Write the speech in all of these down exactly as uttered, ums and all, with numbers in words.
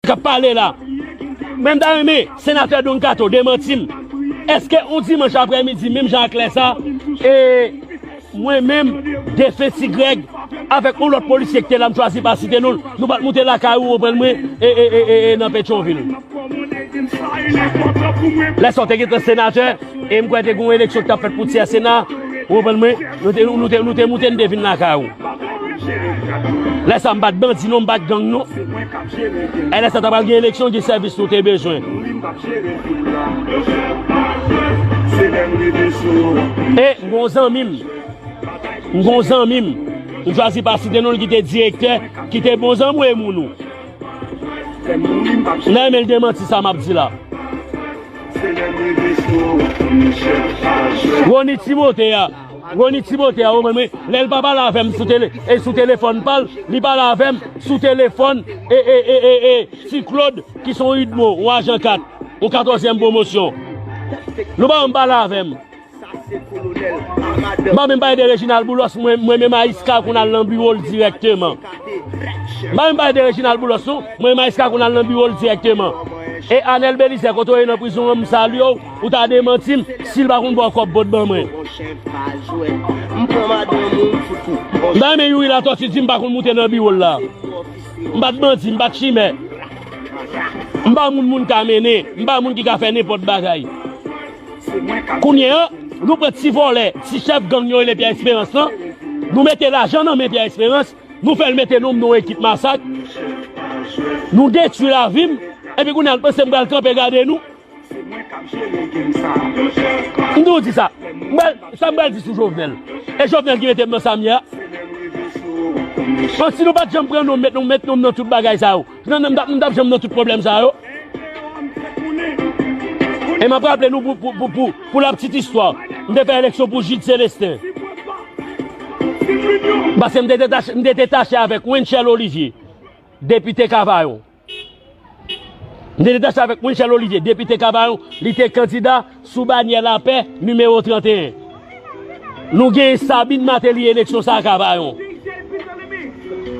k ap pale la. Mwen m ta renmen senatè Don Kato demanti m. Èske yon dimanch aprèmidi, menm jan ak lè sa, e mwen menm, defen Ti Grèg, avèk yon lòt polisye ki te la, m chwazi pa site non l, nou pa t moute lakay ou, ou konprann mwen, e, e, e, e, e nan Petyonvil? Lè sa w te gentan senatè, e m kwè te gen yon eleksyon ki t ap fèt pou tyè sena, ou konprann mwen, nou te, nou te, nou te moute, nou te vin lakay ou. Lè sa m pa t bandi non, m pa t gang non. E lè sa ta pral gen eleksyon, gen sèvis nou te bezwen. E m gon zanmi m, m gon zanmi m, m chwazi pa site non l, ki te direktè, ki te bon zanmi w e moun ou. M ta renmen l demanti sa m ap di la. Rony Timote a, Rony Timote a, ou konprann mwen, lè l pa pale avè m sou tele, e sou telefòn pa l, li pale avè m sou telefòn, e, e, e, e, e, Ti Claude, ki se yon UDMO, yon ajan kat, yon katòzyèm pwomosyon. Nou pa janm pale avè m. M pa menm pale de Reginald Boulos, mwen, mwen menm Ayiska konn al nan biwo l dirèkteman. M pa menm pale de Reginald Boulos non, mwen menm Ayiska konn al nan biwo l dirèkteman. E Anèl Belizè, kote w ye nan prizon an, m salye w, ou ta demanti m, si l pa konn ba w kòb, pot ban mwen. M ta renmen Youri Latòti di m pa konn moute nan biwo l la. M pa t bandi, m pa t chimè. M pa moun moun ka mennen, m pa moun ki ka fè nenpòt bagay. Kounye a, nou pran ti vòlè, ti chèf gang yo rele Pyè Esperans lan, nou mete lajan nan men Pyè Esperans, nou fè l mete non m nan yon ekip masak, nou detwi lavi m, epi kounye a, nou panse m pral kanpe gade nou? M di w di sa, m pral, sa m pral di sou Jovenel? E Jovenel ki mete m nan sa m ye a? Bon, si nou pa t janm pran non m, met non m, met non m nan tout bagay sa yo, nan, nan, m t ap, m t ap janm nan tout pwoblèm sa yo? E m ap raple nou pou, pou, pou, pou, pou la petite histoire, m te fè eleksyon pou Jude Célestin. Paske m te detache, m te detache avèk Wenchel Olivier, depite Kavayon. M te detache avèk Wenchel Olivier, depite Kavayon, li te kandida sou banyè Lapè, nimewo trannteyen. Nou genyen Sabine Martelly eleksyon sa a Kavayon.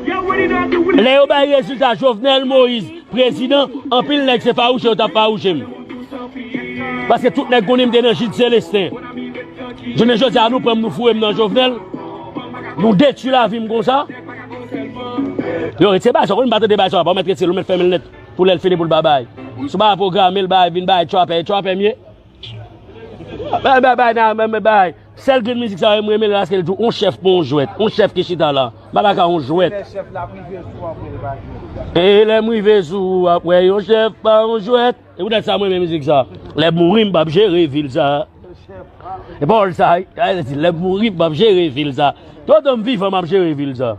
Lè yo bay rezilta Jovenel Moïse prezidan, anpil nèg se fawouche yo t ap fawouche m. Paske tout nèg konnen m te nan Jude Célestin. Jounen jodi a, nou pran m, nou foure m nan Jovenel. Nou detwi lavi m konsa. Yo, retire bagay sa, w konnen m pa tande bagay sa, pa w mèt retire l, ou mèt fèmen l nèt. Pou lè l fini pou l pa bay. Si w pa pwograme l, bay, vin bay trapè, e trapè m ye. Bay, bay, bay, nan, bay, bay, bay. Sèl grenn mizik sa yo, m renmen l, paske l di w, on chèf pa on jwèt. On chèf ki chita la. M pa ta ka on jwèt. Lè chèf la rive sou w apre l pa jwe. E lè m rive sou ou apre, yon chèf pa on jwèt. E poutèt sa, m renmen mizik sa. Lè m mouri, m p ap jere vil sa. E pawòl sa, wi. Sa vle di, lè m mouri, m p ap jere vil sa. Toutan m vivan, m ap jere vil sa.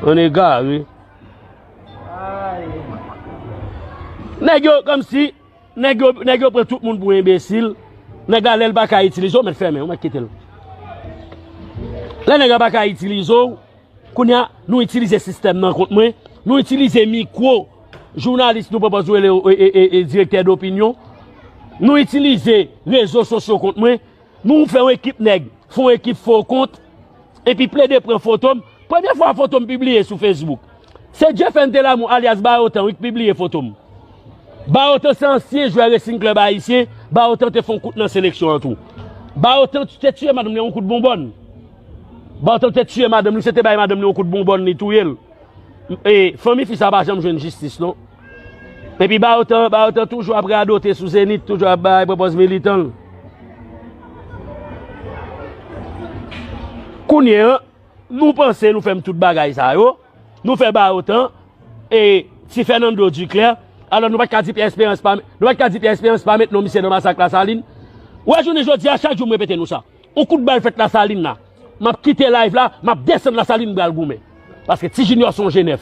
On egare. Nèg yo, kòmsi, nèg yo, nèg yo pran tout moun pou enbesil. Nèg la, lè l pa ka itilize w, mèt fèmen, ou mèt kite l. Lè nèg la pa ka itilize w, kounye a, nou itilize sistèm nan kont mwen, nou itilize mikwo jounalis nou pran pòz rele, e, e, e, e, direktè dopinyon, nou itilize rezo sosyo kont mwen, nou fè yon ekip nèg, fè yon ekip fo kont, epi plede pran foto m. Premye fwa foto m pibliye sou Facebook, se Jefenn Telamou alyas Bayotan, wi, ki pibliye foto m. Bayotan se ansyen jwè Racing Club Ayisyen. Bayotan te fè yon kout nan seleksyon an tou. Bayotan te tiye madanm li yon kout bonbòn. Bayotan te tiye madanm li, se te bay madanm li yon kout bonbòn, li touye l. E fanmi fi sa pa janm jwenn jistis non. Epi Bayotan, Bayotan toujou ap radote sou Zenith, toujou ap bay pran pòz militan l. Kounye a, nou panse nou fè m tout bagay sa yo. Nou fè Bayotan, e, Ti Fernando Duclair. Alò, nou pa t ka di Pierre Espérance pa, nou pa t ka di Pierre Espérance pa met non misye nan masak Lasalin. Ou wè, jounen jodi a, chak jou m repete nou sa. On kout bal fèt Lasalin la. M ap kite live la, m ap desann Lasalin, m pral goumen. Paske Ti Junior se on jenèf.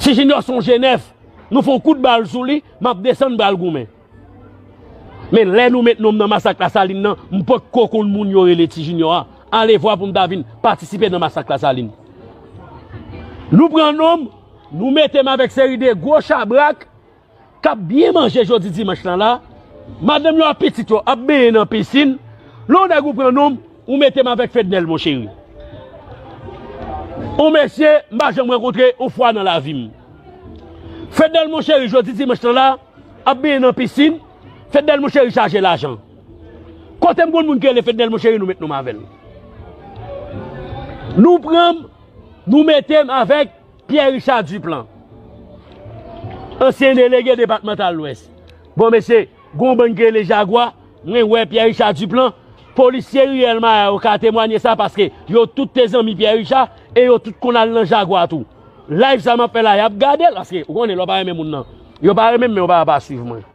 Ti Junior se on jenèf. Nou fè on kout bal sou li, m ap desann, m pral goumen. Men lè nou met non m nan masak Lasalin nan, m potko konn moun yo rele Ti Junior a. Alevwa pou m ta vin patisipe nan masak Lasalin. Nou pran non m, nou mete m avèk seri de gwo chabrak k ap byen manje jodi dimanch lan la. Madanm yo ak pitit yo ap benyen nan pisin. Lè yon nèg ou pran non m, ou mete m avèk Fednel, moncheri. Yon mesye m pa janm rankontre yon fwa nan lavi m. Fednel moncheri, jodi dimanch lan la, ap benyen nan pisin. Fednel moncheri chaje lajan. Kote m konn moun ki rele Fednel moncheri, nou met non m avè l. Nou pran m, nou mete m avèk Pierre Richard Duplan, ansyen delege depatmantal Lwès. Bon, mesye, gon bann ki rele Jagwa, mwen wè Pierre Richard Duplan, polisye Riyèl Maya yo ka temwanye sa, paske yo tout te zanmi Pierre Richard e yo tout konn al nan Jagwa tou. Live sa m ap fè la, y ap gade l, paske ou konnen lè w pa renmen moun nan, yo pa renmen m, men yo pa, pa swiv mwen.